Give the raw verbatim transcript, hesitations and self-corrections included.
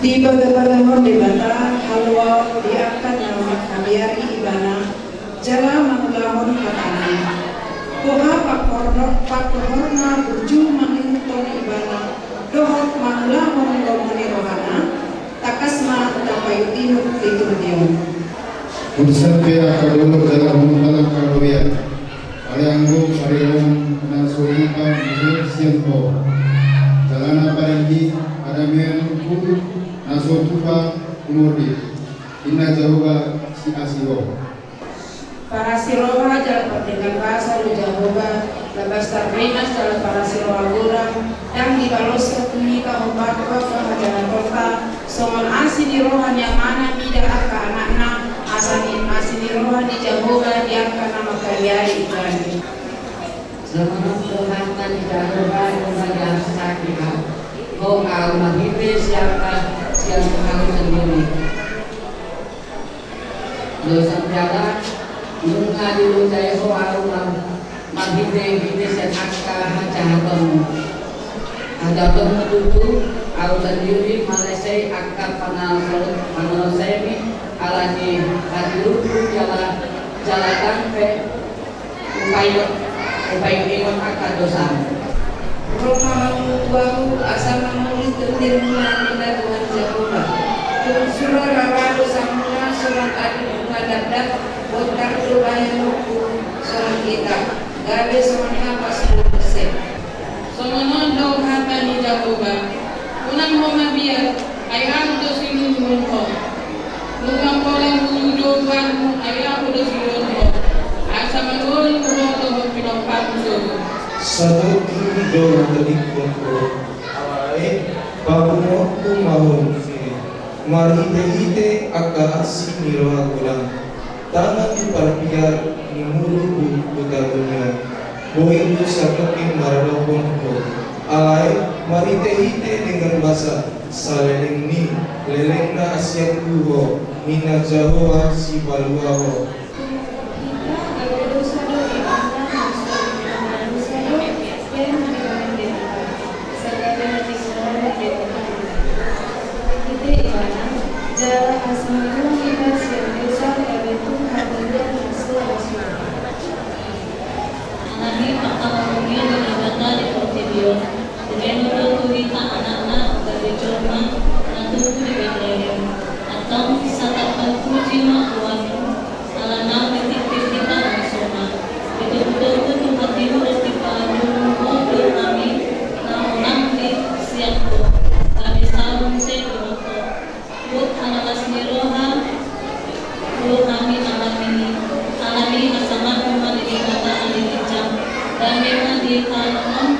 Dibagabagahon Debata haluaon di angka na manghabiari Ibana jala mangulahon hataNa. Boha pangkorno-, pangkorhorna burju mangihuthon Ibana dohot mangulahon lomo ni rohaNa, tangkas ma tapaihutihut liturgi on. Urusan pe angka dolok jala humuta angka robean. Alai anggo pariroan na so tupa muse sian Ho. Jala na paling i, hadameon hu na so tupa humordit. Ninna Jahowa siasi Ho. Parasi roha jala pardenggan basa do Jahowa, labas tarringas jala parasi roha godang, ndang dibaloshon tu hita hombar tu angka hajahatonta, songon asi ni roha ni amana mida angka anakna, asa ni asi ni roha ni Jahowa di angka na manghabiari Ibana. Songon on do hata ni Jahowa, nunga diarsaki Ho, Ho ahu marhite siapa sian ahu sendiri. Dosa jala nunga dilojai Ho ahu mar-, marhitehite sian angka hajahatonmu. Hajahatonmu tutu, ahu sandiri malesei angka panalo-, panalosaimi ala ni hatiurangku jala, jala ndang pe hupaingot, hupaingot angka dosam. Ro ma hamu tu ahu asa mangoli tondirmuna, ninna Tuhan Jahowa. Tung sura rara dosamuna songon aek na dakdanak, bontar do bahenonku songon gitang, gabe songon hapas na muse. Songon on do hata ni Jahowa. Unang ho mabiar, ai ahu do siluluhon ho. Nunga pola huulu do rohangmu, ai ahu do siluluhon ho, asa mangolu ho dohot pinompar sogot. Sahat do hutadingkon ho, alai papunguonku ma ho muse, marhitehite angka asi ni roha godang. Tangan ni parbiar ni muru hu-, hutadingkon. Boi do saotik maradophon ho. Alai marhitehite denggan basa, saleleng ni lelengna asianku ho, ninna Jahowa sipalua ho. Hita gabe dosa do ibana, maksud ibana dosa do, ia na dibaen Debata. Sagala na dibaen Debata. Marhite ibana, jala asa mangula hita sian dosa gabe tu hangoluan na so ra suda. Alani i pangkaholongi ni Debata di portibi on, dibaen do tu hita anakna gabe jolma na tubu di Betlehem. Antong satapan puji ma tu Ho, ala naung dititip hita na so ma. Ditogutogutna tu hatimu dohot dipahalualuhon Ho dohot hami na unang di sian Ho, gabe saur muse dohot Ho. Huhut hanapas ni roha do hami alani i, alani i hasangapon ma di Debata na ginjang. Dame ma di hita on